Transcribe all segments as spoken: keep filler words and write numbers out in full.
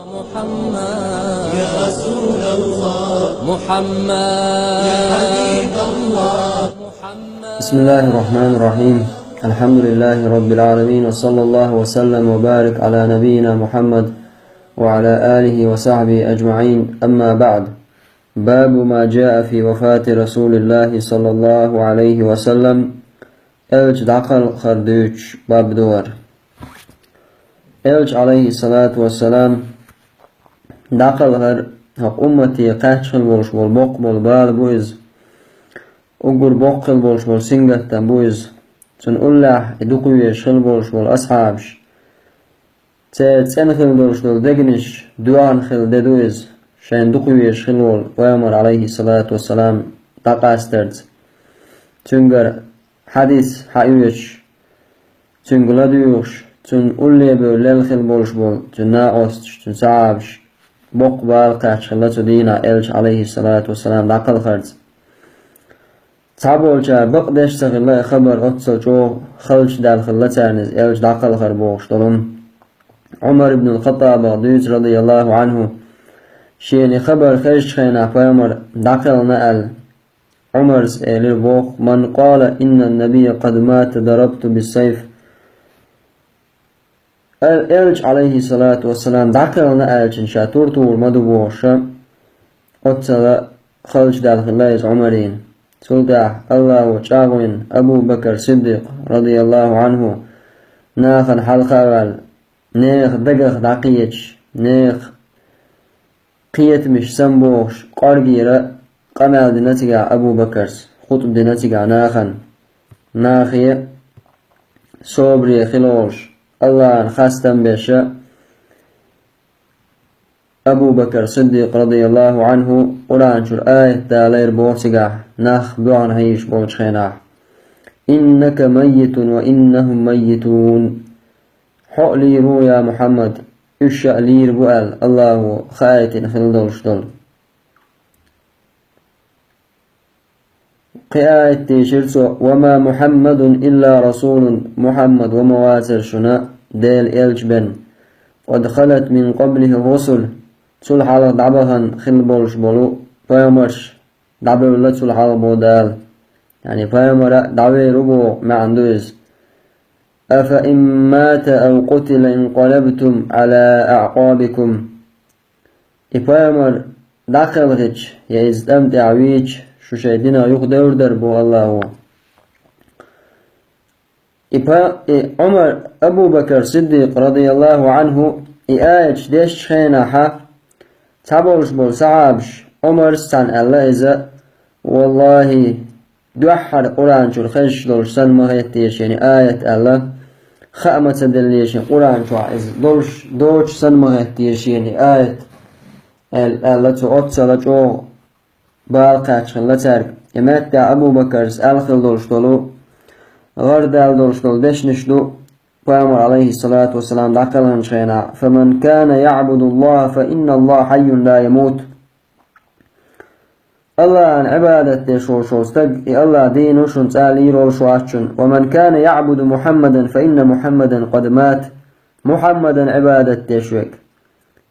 محمد يا رسول الله، محمد يا حبيب الله، محمد. بسم الله الرحمن الرحيم. الحمد لله رب العالمين، وصلى الله وسلم وبارك على نبينا محمد وعلى آله وصحبه أجمعين. أما بعد. باب ما جاء في وفاة رسول الله صلى الله عليه وسلم. Элча дӀакхалхар дуьйцуш баб ду хӀара. Элча, алейхиссалату вассалам, дӀакхалхар хӀокху уммате кхаьчна хила болуш болу боккха болу бала бу иза. Уггар боккха хила болуш болу сингаттам бу иза. Цуьнан уллехь и дукха везаш хила болуш болу асхьабаш. Церан цӀена хила долуш долу дегнаш доьгӀна хилла де ду иза, шайна дукха везаш хила волу пайхамар, алейхиссалату вассалам, дӀакъастарца. Цуьнгара хьадис хьаоьцуш, цуьнга ладуьйгӀуш, цунна улле бевлла лелла хила болуш болу цуьнан накъосташ, цуьнан сахьабаш, боккха бала кхаьчна хилла цу дийнахь Элча, алейхиссалату вассалам, дӀакхалхарца. Цхьаболчара бакъдеш а ца хилла и хабар оццул чӀогӀа халчу даьлла хилла царна иза Элча дӀакхалхар бохуш долу. Ӏумар ибн ал-Хаттабах дуьйцу, радияллаху Ӏанху, шена и хабар хезачу хенахь пайхамар дӀакхелхина аьлла. Ӏумарс элира боху: «Ман къала инна набия къад мата дарабту биссайф». Эл-, Элча, алейхиссалату вассалам, дӀакхелхина аьллачун ша тур тур ма ду бохуша, оццала халчу даьлла хилла иза Ӏумарина. Цул тӀаьхьа Аллахо чӀагӀвина Абу Бакр Сиддикъ, радияллаху Ӏанху, нахана хьалха а ваьлла, нехан дагах дӀакхеташ, нехан кхетамаш самабохуш, кӀоргера къамел дина цигахь Абу Бакрс, хутба дина цигахь нахана. Нахе собаре хила волуш, Аллахьан хастам беша, Абу Бакр Сиддикъ, радияллаху Ӏанху, Къуръан чуьра аят далийра боху цигахь, нах боьхна хьийзаш болчу хенахь: «Иннака маййитун ва иннахум маййитун». Хьо а лийр ву, я Мухьаммад, уьш а лийр бу аьлла, Аллахо хаийтина хила долуш долу. Кхин аят дийшира цо: «Ва ма Мухьаммадун илла расулун», Мухьаммад ва ма вацара шуна Делан элча бен. «Къад халат мин къаблихи русул», цул хьалха дӀабахана хила болуш болу пайхамарш дӀабевлла цул хьалха боху Дала. Яъни пайхамар а дӀавер ву боху маьӀна ду иза. «Афа ин мата ав къутила инкъалабтум Ӏала аӀкъабикум». И пайхамар дӀакхелхича, я иза тӀам тӀехь вийча, шу шайн динах юхадевр дара боху Аллахо. И па-, и Ӏумар, Абу Бакр Сиддикъ, радияллаху Ӏанху, и аяташ дешчу хенахьа, цхьаболуш болу сахьабаш, Ӏумарс цхьаьна аьлла иза: «Валлахи, дуьххьара Къуръан чуьра хезаш долуш санна ма хеттера шена и аят», аьлла, хаа ма ца деллера шена Къуръан чохь иза долуш доцуш санна ма хеттера шена и аят, аьл-, аьлла цо. Оццала чӀогӀа бала кхаьчна хилла цаьрга. И меттехь Абу Бакрс аьлла хила долуш долу, гӀар даьлла долуш долу дешнаш ду, пайхамар, алейхиссалату вассалам, дӀакхелхинчу хенахь: «Фаман кана яъбуду Аллаха, фа инна Аллаха хьайюн ла ямут». Аллахьан Ӏибадат деш волуш волу стаг, и Аллах дийна ву шуна, цкъа а лийр волуш вац шуна. «Ва ман кана яъбуду Мухьаммадан, фа инна Мухьаммадан къад мат». Мухьаммадан Ӏибадат деш верг,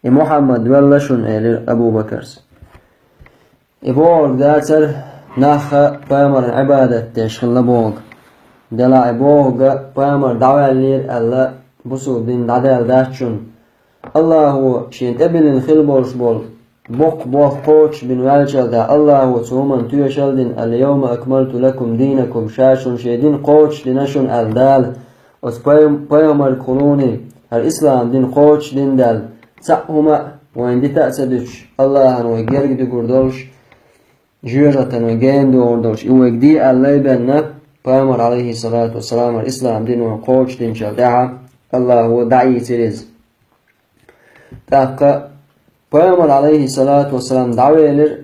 и Мухьаммад велла шуна, элира Абу Бакрс. И бохург дацара, нах а пайхамаран Ӏибадат деш хилла бохург. Делахь и бохург а пайхамар дӀаваьллера аьлла, бусулба дин дӀадаьлла дац шуна. Аллахо шена тӀебиллина хила болуш болу боккха болх кхочушбина ваьллачул тӀаьхьа, Аллахо цу хӀуманна тоьшалла дина: «Ал-йовма акмалту лакум динакум», ша шуна шен дин кхочушдина шуна аьлла Дала. Оцу пайхам-, пайхамаргахула хӀара ислам дин кхочушдина даьлла, цхьаъ хӀума а вайна дита а ца дуьтуш, Аллахьан вай герга дуьгур долуш, жоьжахатана вай гена догӀур долуш, и вайга де аьлла лайбенна, пайхамар, алейхиссалату вассалам, хӀара ислам дин вайна кхочушдинчул тӀаьхьа, Аллахо дӀаийцира иза. ТӀаккха пайхамар, алейхиссалату вассалам, дӀавелира,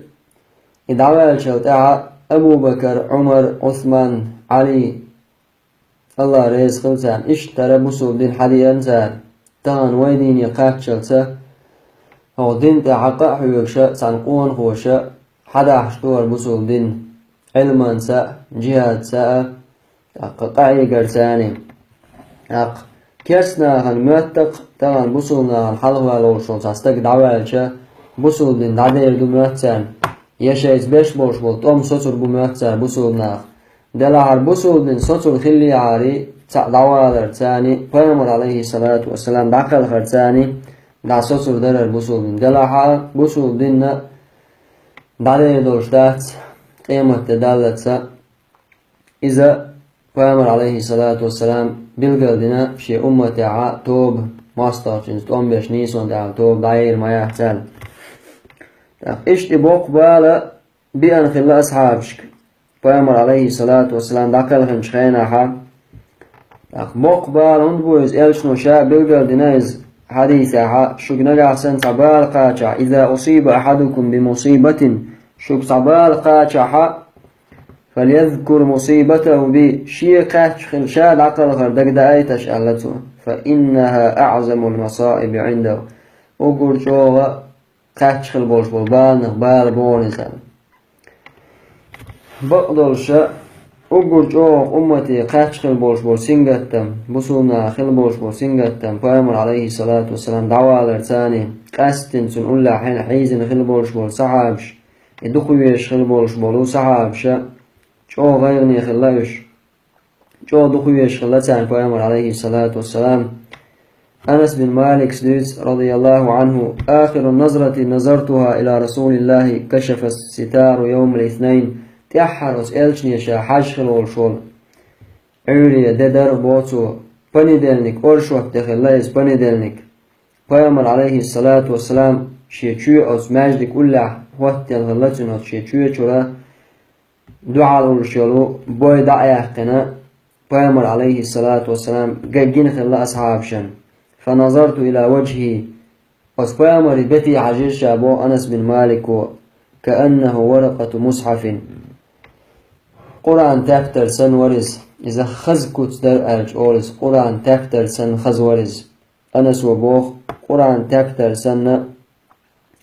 и дӀаваьллачул тӀаьхьа Абу Бакр, Ӏумар, Ӏусман, Ӏали, Аллах реза хила царна, иштта хӀара бусулба дин хьадеана цара. Тахана вай дийне кхаччалца, хӀокху дин тӀе хьакъа а хьоьгуша, цхьана къонахоша хьадахьаш ду хӀара бусулба дин, Ӏилманца а, джихӀадца а, тӀаккха къахьегарца а. ТӀаккха керста нахана моьттакх тахана бусулба нахана хьалхавала волуш волу цхьа стаг дӀаваьлча, бусулба дин дӀадер ду моьтту царна, я шайца беш болуш болу тӀом соцур бу моьтту цара бусулба наха. Делахьара бусулба дин соцур хиллехьара, цхьаъ дӀавалар царна, пайхамар, алейхиссалату вассалам, дӀакхелхар царна, дӀа соцур дарар бусулба дин. Делахьара бусулба динна дӀадер долуш дац, къематде даллалц. Иза пайхамар, алейхиссалату вассалам, билгалдина шен умматехьа тоба мостагӀчуьнца тӀом беш нийсонан тӀехь тоба дӀаер ма яц аьлла. ТӀаккха иштта и боккха бала биъна хилла асхьабашка, пайхамар, алейхиссалату вассалам, дӀакхелхинчу хенахьа. ТӀаккха боккха бала хӀунда бу иза, элчано ша билгалдина иза хьадисехьа, шуьга нагахь санна цхьа бала кхачахь, иза усиба ахьадукум би мусибатин, шуьга цхьа бала кхачахьа, фальязкур мусибатаху би, шен кхаьчча хилла ша дӀакхалхар дагадейташ аьлла цо, фа иннаха аъзамул масаиби гӀиндаху, уггар чӀогӀа кхаьчча хилла болуш болу баланах бала боху иза аьлла. Бакъдолуша, уггар чӀогӀа уммате кхаьчча хилла болуш болу сингаттам, бусулба наха хилла болуш болу сингаттам, пайхамар, алейхиссалату вассалам, дӀавалар царна, къаьсттина цунна уллехь хьийзина хилла болуш болу сахьабаш, и дукха везаш хилла болуш болу сахьабаша, чӀогӀа гӀайгӀане хилла уьш. ЧӀогӀа дукха везаш хилла царна пайхамар, алейхиссалату вассалам. Анас бин Маликс дуьйцу, радияллаху анху: «Ахиру назрати назартуха ила Расулиллахи кашафа ситару йовмал иснайн». ТӀаьххьара оцу элчане ша хьажа хилла волуш волу Ӏуьйре де дара, боху цо, понедельник, оршот де хилла иза, понедельник. Пайхамар, алейхиссалату вассалам, шен чоь оцу маьждиг уллехь хӀоттаделла хилла цуьнан оцу шен чоь чуьра, дуьхьал уллуш йолу бой дӀа а яьккхина, пайхамар, алейхиссалату вассалам, гайгина хилла асхьабашна. Фа назарту ила ваджхи. Оцу пайхамаран бете хьажийра ша, боху Анас бин Малико, кааннаху варакъату мусхьафин. Къуръан тептар санна вара иза. Иза хаза куц дара аьлча олу иза, Къуръан тептар санна хаза вара иза. Анасо боху, Къуръан тептар санна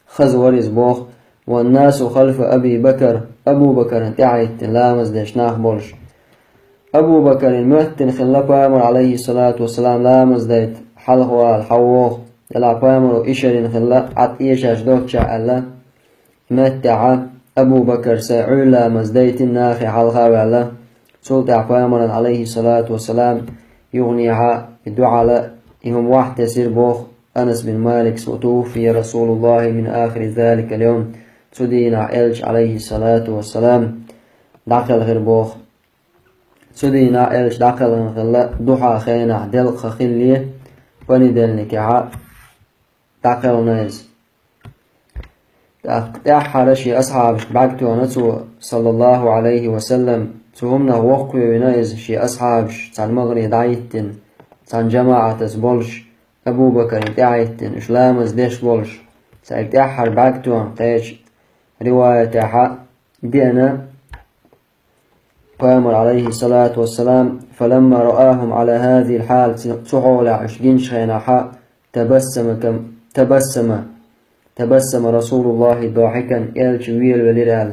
хаза вара иза, боху, ван насу халфа Аби Бакар, Абу Бакарна тӀаьхьахӀиттина ламаз деш нах болуш. Абу Бакарна моьттина хилла пайхамар, алейхиссалату вассалам, ламаз дайта, хьалхавала, хьавогӀу, делахь пайхамаро ишарина хилла, Ӏад эшаш доццушехь аьлла. Меттехьа Абу Бакар сайн Ӏуьйра ламаз дайтина нахе хьалха а ваьлла. Цул тӀаьхьа пайхамаран, алейхиссалату вассалам, юханехьа и дуьхьала и хӀума вахьтесира, боху Анас бин Маликс: «Ва тувуффия Расулуллахи мин ахири заликал йовм». Цу дийнахь элча, алейхиссалату вассалам, дӀакхелхира, боху. Цу дийнахь элча дӀакхелхина хилла, духьа хенахь делкъа хилла, понедельникехьа дӀакхелхина иза. ТӀаккха тӀаьххьара шен асхьабашка бӀаьрг тоьхна цо, саллаллаху алейхи ва саллам, цу хӀуманах воккхаве вина иза, шен асхьабаш цхьана магӀаре дӀахӀиттина, цхьана жамаӀатаца болуш, Абу Бакарна тӀаьхьахӀиттина, уьш ламаз деш болуш, цаьрга тӀаьххьара бӀаьрг тоьхна, кхечу риваятехьа деана, пайхамар, алейхиссалату вассалам, фаламма раахум ала хазихил хьал, цу хьолехь уьш гинчу хенахьа, табассама кам-, табассама, табассама Расулуллахи дохьикан, элча велавелира аьлла,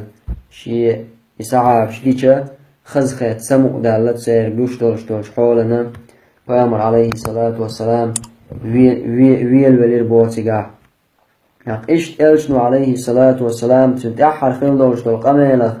шен и сахьабаш гича, хазахетта самукъадаьлла церан гуш долуш долчу хьолана, пайхамар, алейхиссалату вассалам, ве-, ве-, велавелира, боху, цигахь. Иштта элчано, алейхиссалату вассалам, цуьнан тӀаьххьара хилла долуш долу къамелах,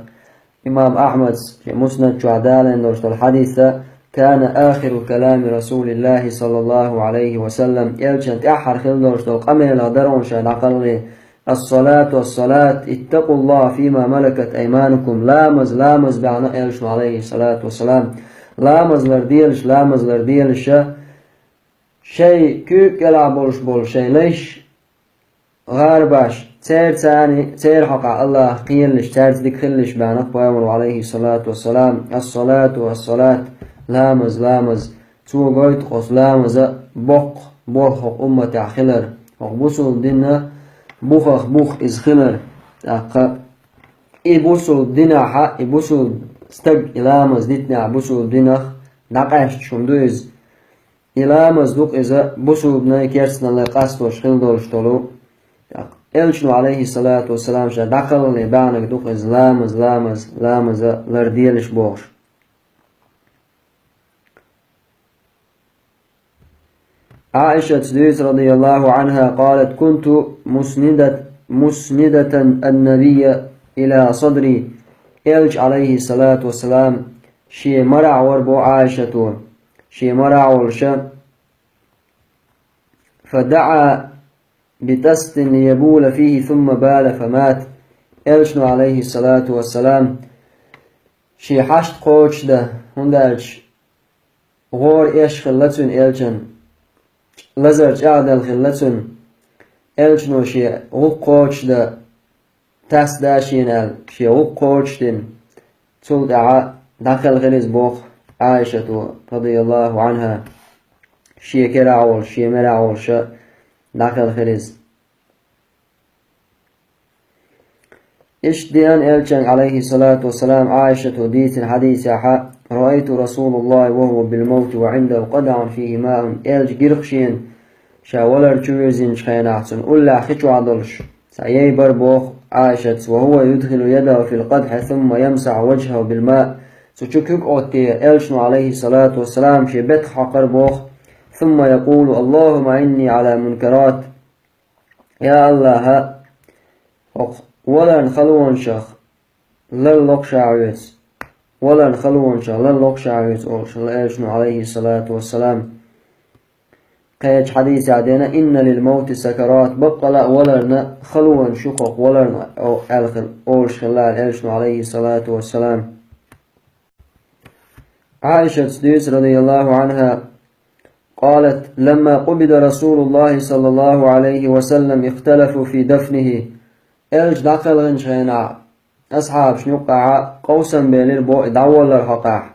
имам Ахьмадс шен Муснад чохь далийна долуш долу хьадисца: «Кана ахиру калами Расулиллахи саллаллаху алейхи ва саллам», элчан тӀаьххьара хилла долуш долу къамелах дара хьуна ша дӀакхалхале: «Ас-салату, ас-салат, иттакъуллаха фима малакат айманукум». Ламаз, ламаз баьхна элчано, алейхиссалату вассалам, ламаз ларделаш, ламаз ларделаша, шайн куьйга кӀелахь болуш болу шайн лайш, гӀарабаш, церан царна, церан хьокъехь Аллахах кхералаш, цаьрца дика хилалаш баьхна пайхамаро, алейхиссалату вассалам: «Ас-салату, ас-салат, ламаз, ламаз». Цо гойту оцу ламазан боккха болх хӀокху умматехь хилар, хӀокху бусулба динан бухах бух иза хилар. ТӀаккха и бусулба динехьа, и бусулба стаг и ламаз дитинехь бусулба динах дӀакъаьсташ хӀума ду иза. И ламаз ду-кх иза бусулбанай керстаналлай къастош хила долуш долу. ТӀаккха элчано, алейхиссалату вассалам, ша дӀакхалхале баьхнарг ду-кх иза ламаз, ламаз, ламаза ларделаш бохуш. Ӏаишатс дуьйцу, радияллаху Ӏанха, قالت: كنت مسندة، مسندة النبي إلى صدري. Элча, алейхиссалату вассалам, шен марахь вара боху Ӏаишато, шен марахь волуша, فدعا بطست ليبول فيه ثم بال فمات. Элчано, алейхиссалату вассалам, шен хьашт кхочушдан, хӀунда аьлча гӀора эш хилла цуьнан элчан, лазар чӀагӀделла хилла цуьнан. Элчано шен гӀуллакх кхочушдан, тасда шена аьлла, шен гӀуллакх кхочушдина, цул тӀаьхьа дӀакхелхира иза боху Ӏаишато, радияллаху Ӏанха, шен керахь волуш, шен мерахь волуша дӀакхелхира иза. Иштта деана элчанга, алейхиссалату вассалам, Ӏаишато дийцина хьадисехь: رأيت رسول الله وهو بالموت وعنده قدح فيه ماء. Элча гира-кх шена, ша валар чу вирзинчу хенахь, цуьнан уллехь хи чохь долуш. Цхьа яй бара боху Ӏаишатс: وهو يدخل يده في القدح ثم يمسح وجهه بالماء. Цу чу куьг Ӏоттий, элчано, алейхиссалату вассалам, шен беттах хьокхура боху: ثم يقول: اللهم أعني على المنكرات. Я АллахӀ, хӀокху валарна халонашах ларлокх ша хьоьца, валарна халонашах ларлокх ша хьоьца, олуш хилла элчано, алейхиссалату вассалам. Кхечу хьадисехь деана: إن للموت سكرات, баккъала а валарна халонаш ю, хӀокху валарна, о-, аьлла хилла, олуш хилла элчано, алейхиссалату вассалам. Ӏаишатс дуьйцу, радияллаху Ӏанха, قالت: لما قبض رسول الله صلى الله عليه وسلم اختلفوا في دفنه. Элча дӀакхелхинчу хенахь, асхьабашна юккъехь къовсам белира боху и дӀаваллар хьокъехь.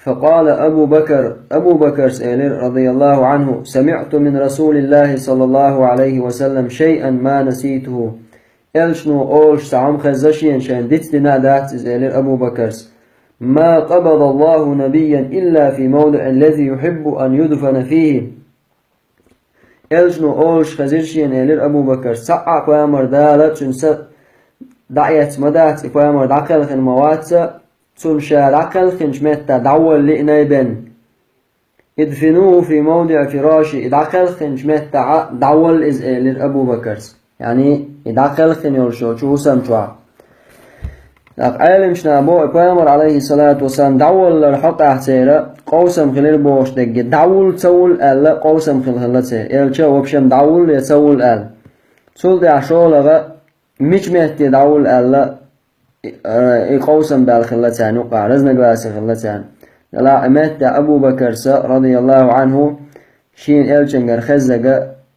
فقال أبو بكر, Абу Бакарс элира, радияллаху Ӏанху: سمعت من رسول الله صلى الله عليه وسلم شيئا ما نسيته. Элчано олуш цхьа хӀума хезна шена, шайна дицдина а дац иза, элира Абу Бакарс. ما قبض الله نبيا إلا في موضع الذي يحب أن يدفن فيه. Элчано олуш хезира шена, элира Абу Бакарс, цхьа а пайхамар Дала цуьнан са дӀаэцна ма дац, и пайхамар дӀакхелхина ма вац, цунна ша дӀакхелхинчу меттехь дӀавалла лиънай бен. ادفنوه في موضع فراشي, и дӀакхелхинчу меттехь дӀавалла иза, элира Абу Бакарс. Яъни, и дӀакхелхина йолуш йолчу хӀусам чохь. ТӀаккха Ӏеламчу наха боху, и пайхамар, алейхиссалату вассалам, дӀаваллар хьокъехь церан къовсам хилира бохуш дерг, дӀавулла ца вулла аьлла, къовсам хилла хилла церан. Элча, в общем, дӀавулла я ца вулла аьлла. Цул тӀаьхьа шолгӀа мича метте дӀавулла аьлла, и, э, и къовсам баьлла хилла царна юкъахь, разногласи хилла царна. Делахь и метта Абу Бакарса, радияллаху Ӏанху, шена элчангара хезнарг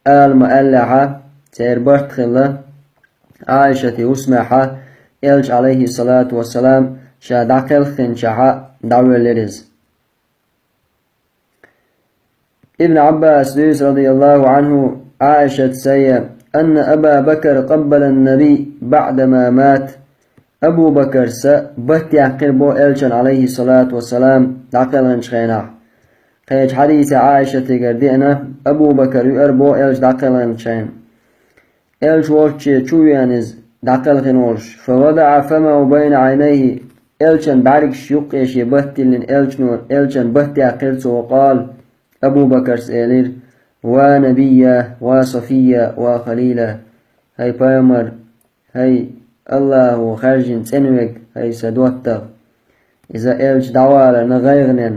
ала ма аьллехьа, церан барт хилла, Ӏаишатан хӀусамехь, элча, алейхиссалату вассалам, ша дӀакхелхинчохь дӀавоьллира иза. Ибн Ӏаббаса дуьйцу, радияллаху Ӏанху, Ӏаишатс: أن أبا بكر قبل النبي بعدما مات. Абу Бакарс бат яьккхира боху элчан, алейхиссалату вассалам, дӀакхелхинчу хенахь. Кхечу хьадисехь Ӏаишатигара деана, Абу Бакар веара боху элча дӀакхелхинчу хенахь. Элча волчче чу а веана иза, дӀакхелхина волуш. فوضع فمه بين عينيه, элчан бӀаьргаш юккъе шен бат тиллина элчано, элчан бат яьккхира цо, وقال, Абу Бакарс элира: ва набийя, ва Сафийя, ва халийла. ХӀай пайхамар, хӀай Аллахо хаьржина цӀена верг, хӀай сан доттагӀа. Иза элча дӀаваларна гӀайгӀанен,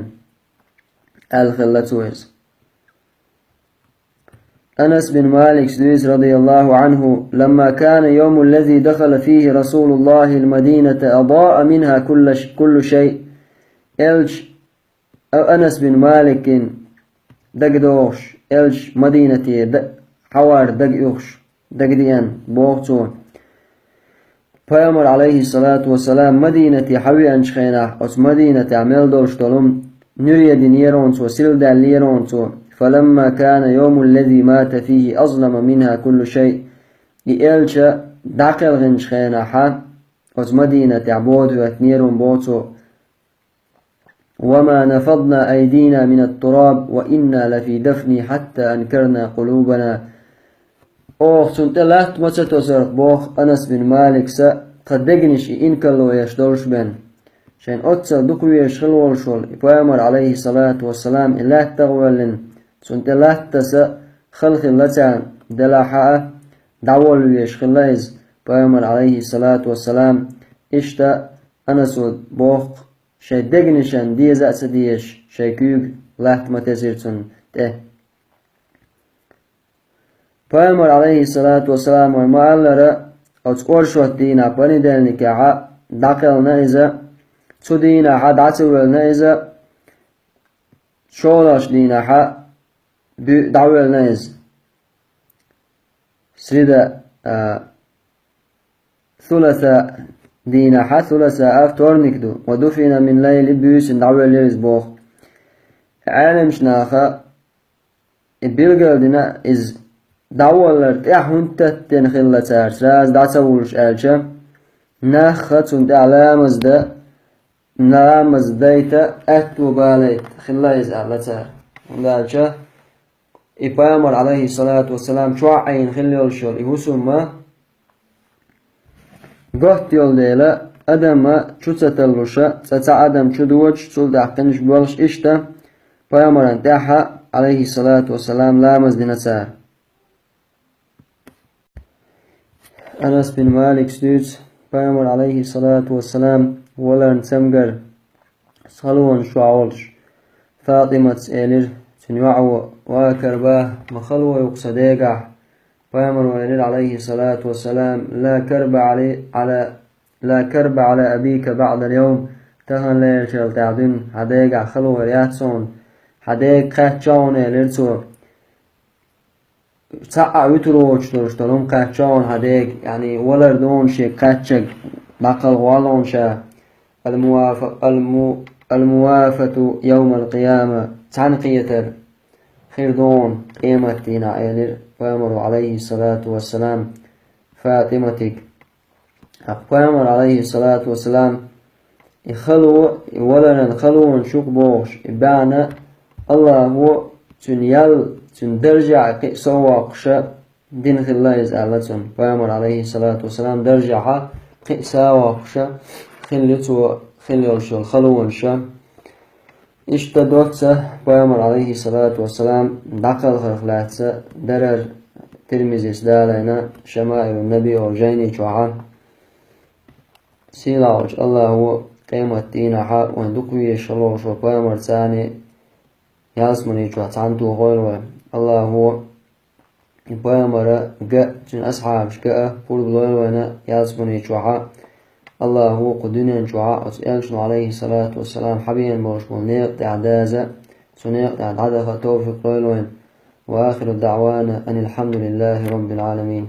аьлла хилла цо иза. Анас бин Маликс дуьйцу, радияллаху Ӏанху: لما كان يوم الذي دخل فيه رسول الله المدينة أضاء منها كل ش-، كل شيء. Элча, а-, Анас бин Маликин дагадогӀуш, элча Мадинате да-, хьавар дага уьхуш, дагадеана, боху цо. Пайхамар, алейхиссалату вассалам, Мадинате хьавеанчу хенахь, оцу Мадинатехь мел долуш долу нуьре динера цо, сила даьллера цо. فلما كان يوم الذي مات فيه أظلم منها كل شيء. И элча дӀакхелхинчу хенахьа, оцу Мадинатехь бода хӀоьттинера боху цо. وما نفضنا أيدينا من التراب وإنا لفي دفنه حتى أنكرنا قلوبنا. Оха цунна тӀе латта ма ца тосура, боху Анас бин Маликса, тхан дегнаш и инкарло еш долуш бен. Шайн оццал дукха везаш хила волуш волу и пайхамар, алейхиссалату вассалам, и лаьттах а воьллина, цунна тӀе латтаса хала хилла царна, делахь а дӀаволла везаш хилла иза, Пайхамар, алейхиссалату вассалам. Иштта Анаса боху, шайн дегнашна деза а ца дезаш, шайн куьйга латта ма тесира цунна тӀе. Пайхамар, алейхиссалату вассалам, вай ма-аллара, оцу оршот дийнахь, понедельникехь дӀакхелхина иза, цу дийнахь дӀа ца воьлхина иза, шолгӀачу дийнахь буьйса дӀавоьлхина иза. Среда, а, суласа дийнахь, суласа а вторник ду, ва дуфина мин лайли, буьйсанна дӀавоьллира иза боху. Ӏеламчу наха и билгалдина, иза дӀаволлар тӀехь хӀунда таттина хилла цара, сразу дӀа ца вуллуш аьлча, нахха цунна тӀехь ламаз дан, ламаз дайта аьтто балийта хилла иза аьлла цара. ХӀунда аьлча и Пайхамар, алейхиссалату вассалам, чохь Ӏийна хилла йолуш йолу и хӀусамма готта йолу дела, адамна чу ца таллуша, цкъа цхьа адам чу доцуш, цул тӀаьхьа кхинаш болуш, иштта Пайхамарна тӀаьхьа, алейхиссалату вассалам, ламаз дина цара. Анас бин Маликс дуьйцу, Пайхамар, алейхиссалату вассалам, валарна цамгар халонаш чохь волуш, Фатиматас элира цуьнан йоӀо: «Ва карба, ма хало ю-кх сан дегахь». Пайхамаро элира, алейхиссалату вассалам: «Ла карба Ӏали, Ӏала, ла карба Ӏала абика баъдал йовм». Тахана лерачул тӀаьхьа дуьйна хьан дегахь хало яц хьуна, хьан дега кхаьчна хьуна, элира цо. Цхьаъ а вуьтур воцуш долуш долу хӀума кхаьчна хьуна хьан дега, яъни валар ду хьуна шега кхаьчнарг, дӀакхалхавала хьуна ша. Ал-муафа-, ал-му-, ал-муафату йовмал-къияма, цхьаьнакхетар хир ду хьуна къематдийнахь, элира Пайхамаро, алейхиссалату вассалам, Фатиматига. ТӀаккха Пайхамар, алейхиссалату вассалам, и хало, и валаран халонаш ю-кх бохуш, и баьхна, Аллахо цуьнан ял, цуьнан даржехь кхин а совваккхуша дина хилла иза аьлла цунна. Пайхамар, алейхиссалату вассалам, даржехь кхин а совваккхуша хилла ю цо хилла йолуш йолу халонаша. Иштта доцца Пайхамар, алейхиссалату вассалам, дӀакхалхарх лаьцна дарар Тирмизис далийна Шамаилун Наби олу жайни чохь. Сийлахьчу Аллахо къематдийнахь вайн дукха везаш хилла волуш волу Пайхамарца ялсамани чохь цхьаьна тухийла вай. Аллахо и Пайхамара ган, цуьнан асхьабашка ган а пурба лойла вайна ялсамани чохь. Аллахо кху дуьнен чохь оцу элчано, алейхиссалату вассалам, хьабеана болуш болу некъа тӀехь даза, цу некъа тӀехь дӀадаха товфикъ лойла вайна. Ва ахиру даъвана анил хьамдулиллахи роббил Ӏаламин.